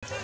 Ya.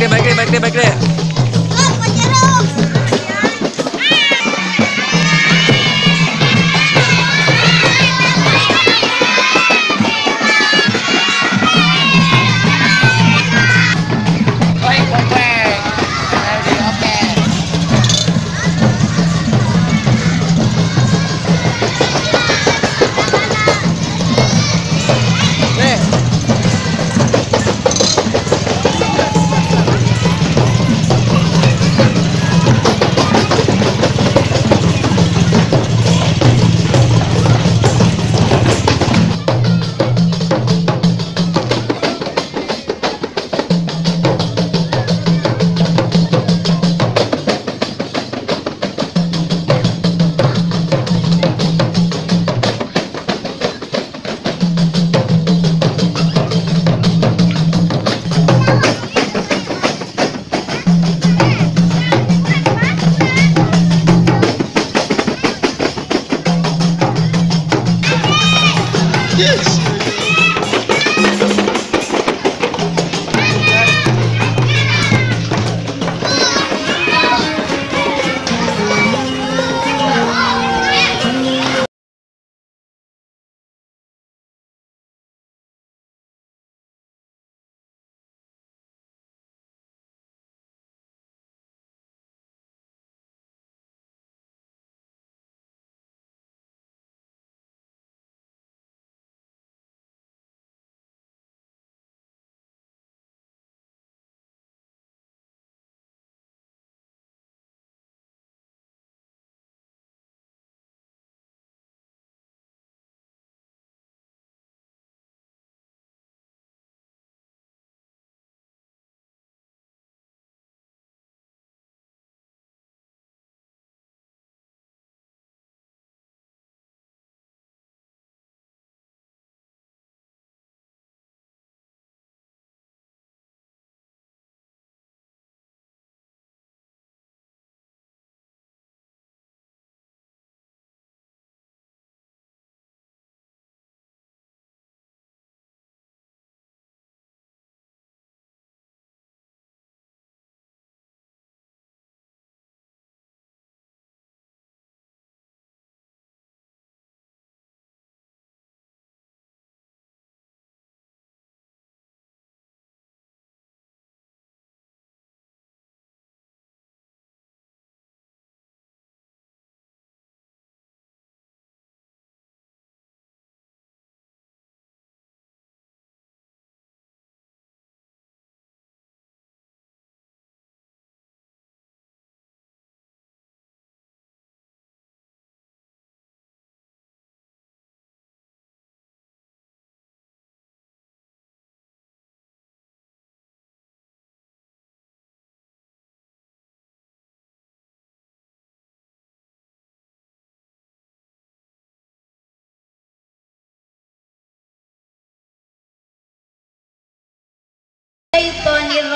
Balik deh. Yes.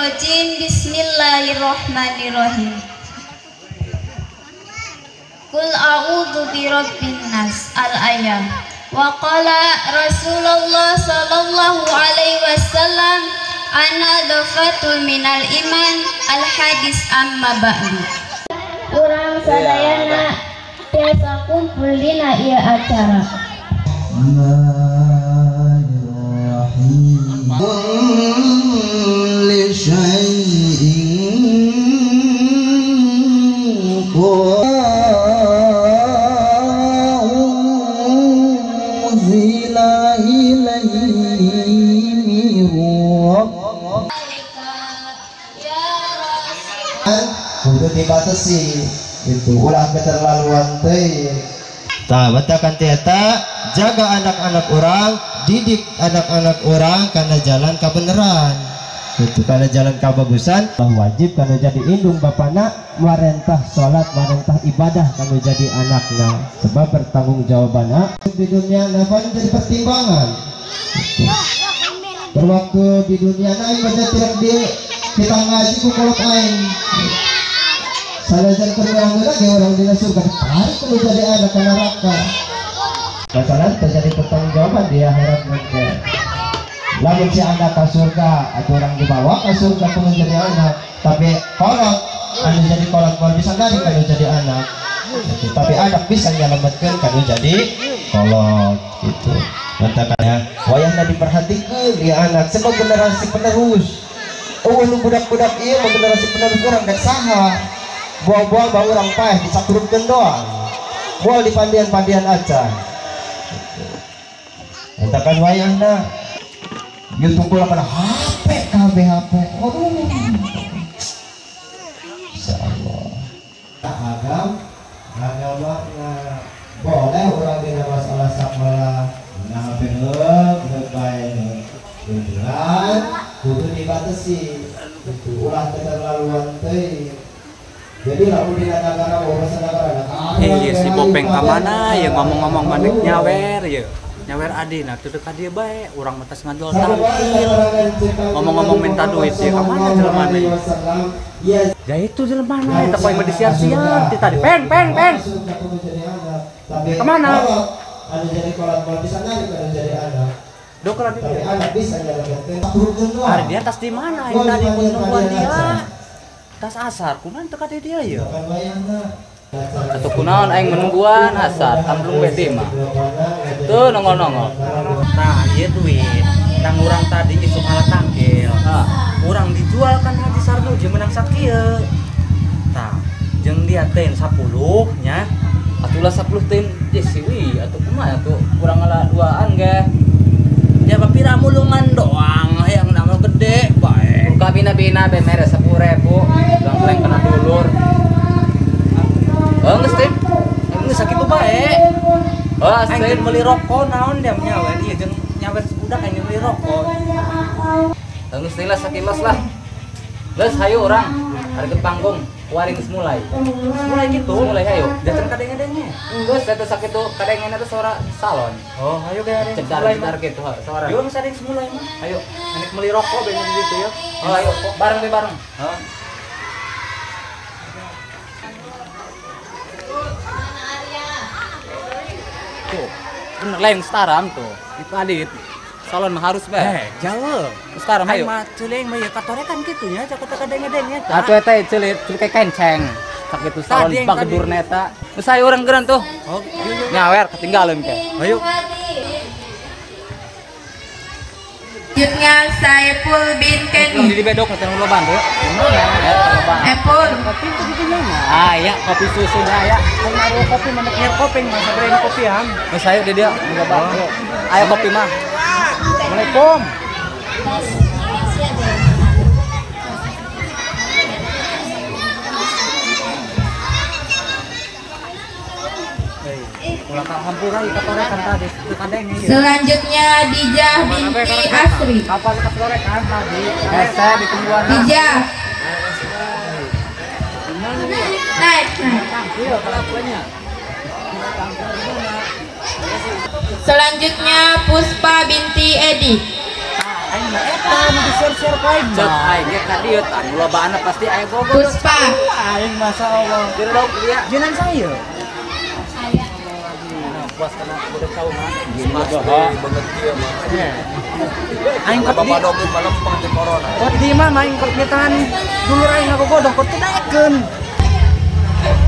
Rajim. Bismillahirrahmanirrahim. Qul a'udzu birabbin nas al-ayah. Wa qala Rasulullah sallallahu alaihi wasallam ana dhafatul minal iman al hadis amma ba'du. Urang sadayana tiasa kumpul dina ieu acara. Kulli syai'in إليه من ربك. Kudu dibatasi itu ulah keterlaluan teh. Tah batakan teh eta jaga anak-anak orang, didik anak-anak orang karena jalan kebenaran. Itu karena jalan kebagusan wajib karena jadi indung bapana marentah salat, marentah ibadah karena jadi anakna sebab bertanggung jawabanna di dunia napa jadi pertimbangan. Berwaktu di dunia naik pada tidak di kita ngaji ku kolot aing. Sanajan kurang lagi orang dina surga tarik kudu jadi anak ke neraka. Masalah terjadi pertanggungjawaban di akhirat nanti. Lamun si anak ke surga atau orang dibawa ke surga kudu jadi anak, tapi kolot anu jadi kolot moal bisa narik kudu jadi anak. Gitu. Tapi anak bisa nyelametkeun kudu jadi kolot gitu. Matakan wayahna diperhatikeun dia anak sebab generasi penerus. Oh nu budak-budak ieu mah generasi penerus urang dek saha. Buah-buah bau orang paeh dicakurupkeun doang. Moal dipandian-pandian aja. Entakan wayahna ieu tungkul kana HP kabeh HP. Aduh. Insyaallah. Agama boleh urang dina masalah sakola nah HP heuh bae. Tujuan kudu dibatasi. Ulah keterlaluan teh. Jadi lamun dina nagara urusan nagara si Bopeng ka mana ya ngomong-ngomong manek nyawer ya. Nyawer adina teu ka dieu bae urang mah tas ngajual tangkil. Ngomong-ngomong minta duit ya ka mana jelema na. Ya itu jelema na eta poe mah disiar-siar ti tadi. Peng peng peng. Kemana? Anu jadi kolot moal bisa narik anu jadi anak. Dok lah dia. Anak bisa nyelametkeun. Ari dia tas di mana aing tadi mun nungguan dia. Tas asar kumaha teu ka dia ya. Atuh kunaon aing menungguan asar tamblung bete mah. Tuh nongol-nongol. Nah, ieu duit tang urang tadi isuk ala tangkil. Urang dijual kan Haji Sarnuji menang sakieu. Tah, jeung dia teh 10 nya. Atulah 10 teh siwi atuh kumaha atuh urang ngala duaan ge. Ya pira mulungan doang yang nama gede bae. Buka bina-bina be mere 10.000. Langkleng kena dulur. Oh, geus teh. Geus sakitu bae. Oh, aing meuli rokok naon dia nyawer ieu jeung nyawer budak aing meuli rokok. Geus teh lah sakilos lah. Geus hayu urang harga panggung kuari geus mulai. Mulai gitu. Mulai hayu. Datang kadenge-denge. Geus eta sakitu kadengena teh suara salon. Oh, hayu ge ari. Cedar-cedar gitu suara. Yo geus ada mulai mah. Hayu, anek meuli rokok bener gitu ya. Oh, ayo bareng be bareng. Heeh. Tuh, bener lain setaram tuh. Itu adit. Salon mah harus bae. Jauh. Setaram hayu. Aing mah ceuleung mah ya katorekan kitu nya, cakot kadenge-denge eta. Atuh eta ceulit, ceulit kayak kenceng. Sakitu salon bagedur neta. Geus hayu urang geuran tuh. Oh, yuk. Nyawer ketinggalan ke. Ayo. Selanjutnya Saiful bin Kenny. Di bedok teh nu loban tuh. Epul. Kopi itu gitu nya. Ah ya, kopi susu dah ya. Aing kopi mana nyer kopi mah sabrein kopi ham. Geus hayu di dia nu loban. Ayo kopi mah. Assalamualaikum. Selanjutnya Dijah binti Asri. Dijah. Naik, naik. Selanjutnya Puspa binti Edi. Puspa. Saya. Puas karena udah tahu mah. Aing bapak dong malam pengantin corona. Kot di mah main kot nyetan dulur aing ngagogodong kot teu daekeun.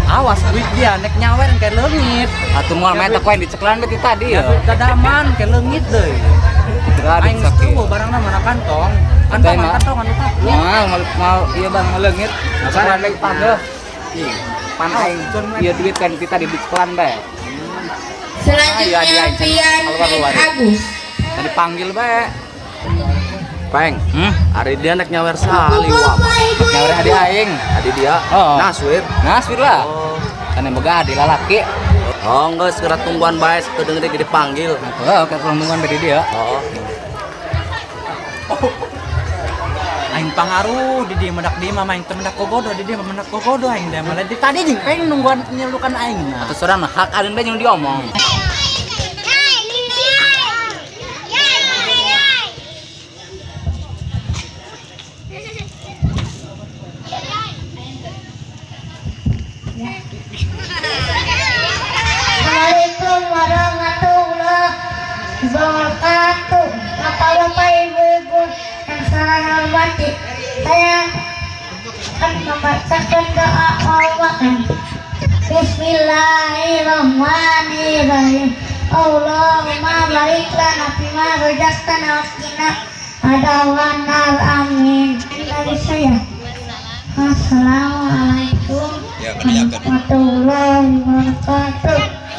Awas duit dia nek nyawer kayak leungit. Atuh moal mah eta koin diceklan beti tadi ya. Dadaman kayak leungit deui. Aing geus barangna mana kantong. Kantong kantong anu tah. Moal mau ieu bang leungit. Ceklan bae pageuh. Pan aing ieu duit kan kita diceklan bae. Selanjutnya Pian bin Agus. Dipanggil bae. Peng, hari dia nek nyawer sali wah. Nyawer adi aing, adi dia. Oh. Naswir. Naswir lah. Oh. Kan boga adi lalaki. Oh, geus segera tungguan bae sakedeung deui dipanggil. Heeh, keur tungguan bae di dia. Oh. Aing pangaruh di dia mendak di mah aing teu mendak kogodo di dia mendak kogodo aing da malah di tadi jeung peng nungguan nyelukan aing nah. Atuh sorang hak adeun bae jeung diomong. Assalamualaikum warahmatullahi wabarakatuh. Bapak-bapak, ibu-ibu yang saya hormati, saya akan membacakan doa makan. Bismillahirrahmanirrahim. Allahumma barik lana fima razaqtana wa qina adzabannar. Amin. Dari saya. Assalamualaikum warahmatullahi wabarakatuh.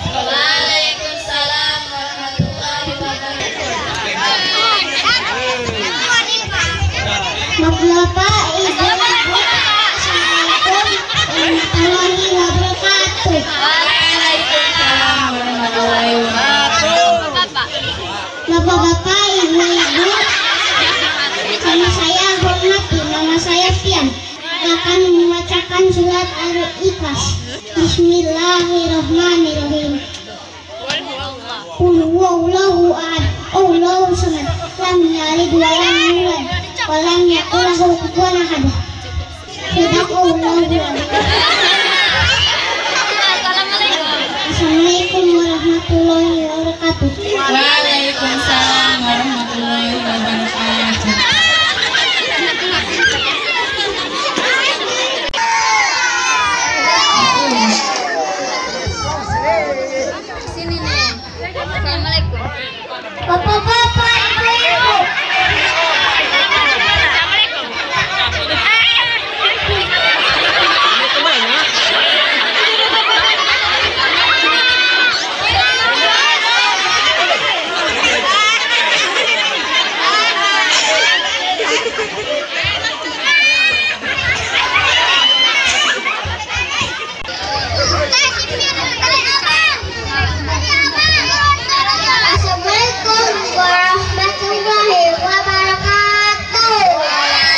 Waalaikumsalam warahmatullahi wabarakatuh. Bapak, ibu-ibu, assalamualaikum warahmatullahi wabarakatuh. Waalaikumsalam warahmatullahi wabarakatuh. Bapak-bapak, ibu-ibu, sama saya hormati, nama saya Pian, akan membacakan surat Al-Ikhlas. Bismillahirrahmanirrahim. Qul huwallahu ahad, Allahu samad, lam yalid wa lam yulad, wa lam yakul lahu kufuwan ahad. Shadaqallahu al-azim. Assalamualaikum warahmatullahi wabarakatuh. Waalaikumsalam warahmatullahi wabarakatuh. Sini nih. Assalamualaikum. Bapak-bapak, ibu-ibu. Assalamualaikum. Assalamualaikum warahmatullahi wabarakatuh.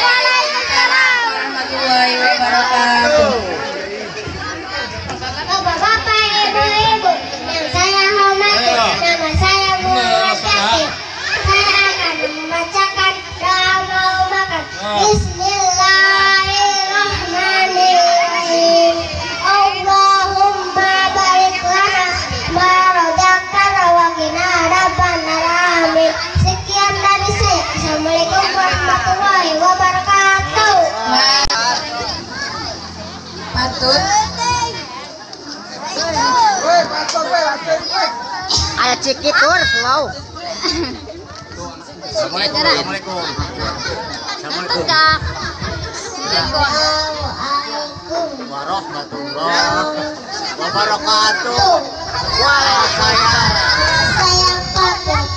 Waalaikumsalam warahmatullahi wabarakatuh. Bapak-bapak, ibu-ibu yang saya hormati, nama saya Muhammad Yakin. Saya akan membacakan doa mau makan. Bismillahirrahmanirrahim. Allahumma barik lana ma razaqtana wa qina adzabannar. Amin. Sekian dari saya. Assalamualaikum warahmatullahi wabarakatuh. Patut. Ada cikit tur slow. Assalamualaikum. Assalamualaikum. Assalamualaikum warahmatullahi wabarakatuh. Waalaikumsalam. Saya Patut.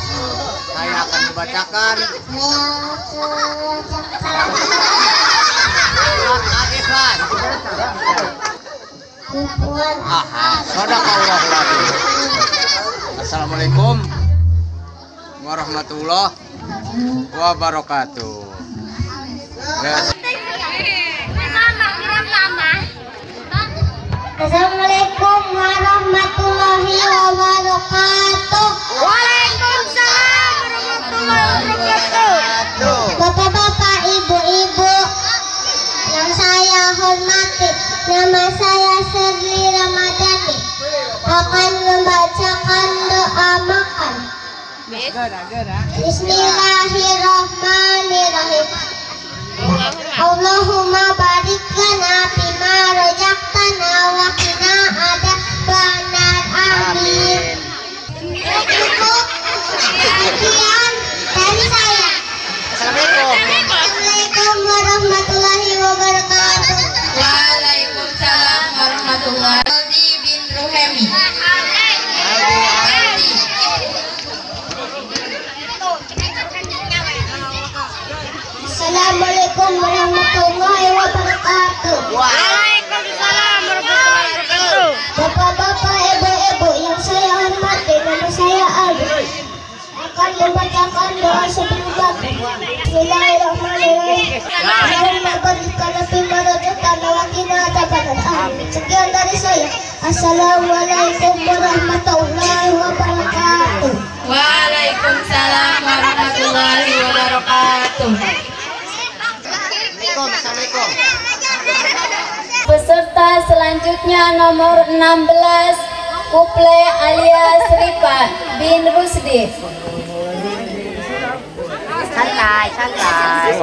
Saya akan membacakan surat Al-Ikhlas. Shadaqallahu al-azim. Assalamualaikum warahmatullahi wabarakatuh. Assalamualaikum warahmatullahi wabarakatuh. Waalaikumsalam warahmatullahi wabarakatuh. Bapak-bapak, ibu-ibu yang saya hormati, nama saya Serli Ramadhani, akan membacakan doa makan. Bismillahirrahmanirrahim. Allahumma barik lana fima razaqtana wa qina adzabannar. Amin. Cukup sekian dari saya. Assalamualaikum warahmatullahi wabarakatuh. Waalaikumsalam warahmatullahi wabarakatuh. Aldi bin Ruhemi. Aldi. Assalamualaikum warahmatullahi wabarakatuh. Waalaikumsalam warahmatullahi wabarakatuh. Bapak-bapak, ibu-ibu yang saya hormati, nama saya Aldi. Akan membacakan doa sebelum makan. Bismillahirrahmanirrahim. Allahumma barik lana fima razaqtana wa qina adzabannar. Amin. Sekian dari saya. Assalamualaikum warahmatullahi wabarakatuh. Waalaikumsalam warahmatullahi wabarakatuh. Assalamualaikum. Peserta selanjutnya nomor 16, Kuple alias Ripa bin Rusdi. Santai, santai.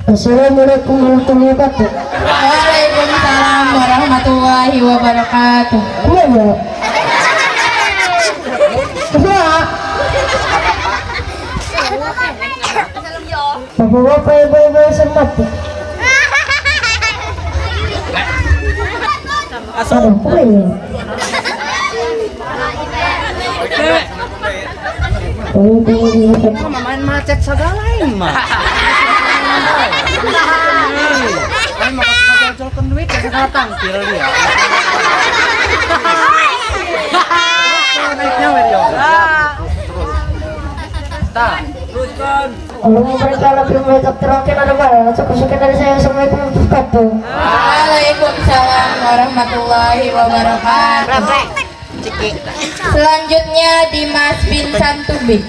Assalamualaikum warahmatullahi wabarakatuh. Waalaikumsalam warahmatullahi wabarakatuh. Bapak-bapak, ibu-ibu yang saya hormati. Aduh, ini? Main macet segala ini mah. Main mau ngojolkeun duit segala tangkil dia. Naiknya we dia. Tah, teruskan. Allahumma barik lana fi ma razaqtana. Cukup sekian dari saya. Assalamualaikum warahmatullahi wabarakatuh. Waalaikumsalam warahmatullahi wabarakatuh. Selanjutnya Dimas bin Santubi.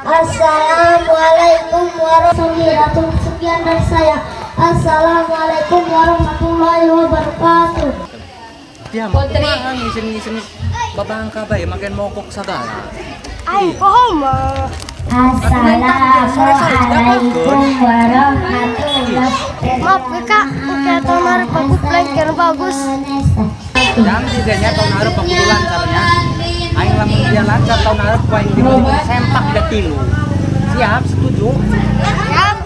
Assalamualaikum warahmatullahi wabarakatuh. Sekian dari saya. Assalamualaikum warahmatullahi wabarakatuh. Dia mah kumaha ngisin-ngisin babangka bae makin mogok sagala. Aing poho mah. Assalamualaikum warahmatullahi wabarakatuh. Maaf kakak, kayak tahun harap aku plan bagus. Jam tidaknya tahun harap aku lancarnya. Aing lamun dia lancar tahun harap ku aing dibeli sempak da tilu. Siap, setuju? Siap.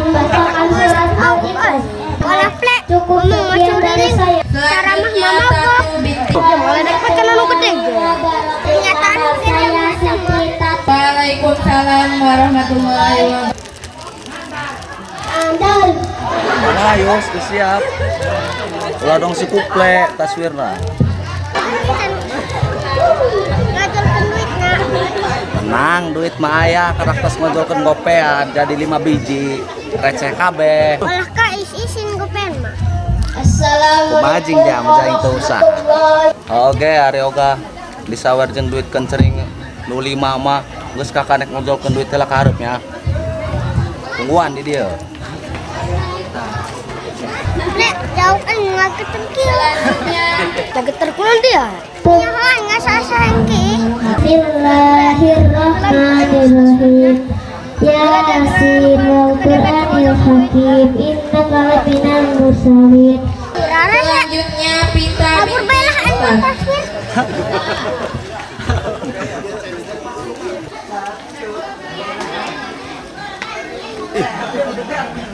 Membacakan surat Al-Ikhlas. Cukup sekian dari saya. Selanjutnya satu binti. Waalaikumsalam warahmatullahi wabarakatuh. Ayo, siap. Ulah dong si kuple taswirna. Tenang, duit mah aya karak tas ngojolkeun gopean jadi 5 biji. Receh kabeh. Ulah ka is-isin gopean mah. Assalamualaikum dia menjaing teu usah. Oke, ari oga disawer jeung duit kencering nu 5 mah geus kakanek ngojolkeun duit teh lah ka hareupnya. Tungguan di dieu. Lek, jauh kan ngageter kieu. Ngageter kunaon dia? Nyahoan ngasasaan ki. Bismillahirrahmanirrahim. Yasin wal Qur'anil Hakim, innaka laminal mursalin. Selanjutnya Pita Kabur bae lah anu taswir.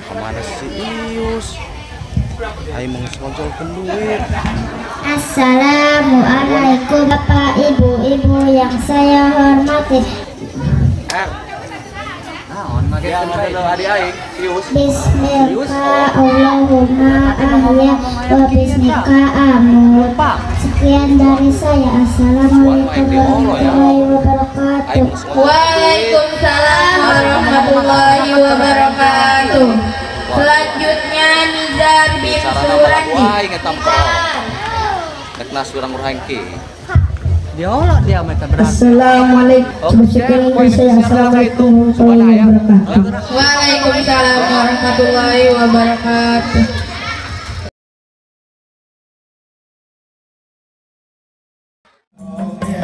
Kemana si Ius? Ayo mau ngojolkeun duit. Assalamualaikum bapak ibu-ibu yang saya hormati. Bismillah Allahumma ahya wa bismika amut. Sekian dari saya. Assalamualaikum warahmatullahi wabarakatuh. Waalaikumsalam warahmatullahi wabarakatuh. Selanjutnya Nizar bin Surandi. Assalamualaikum. Assalamualaikum warahmatullahi wabarakatuh. Waalaikumsalam warahmatullahi wabarakatuh. Oke.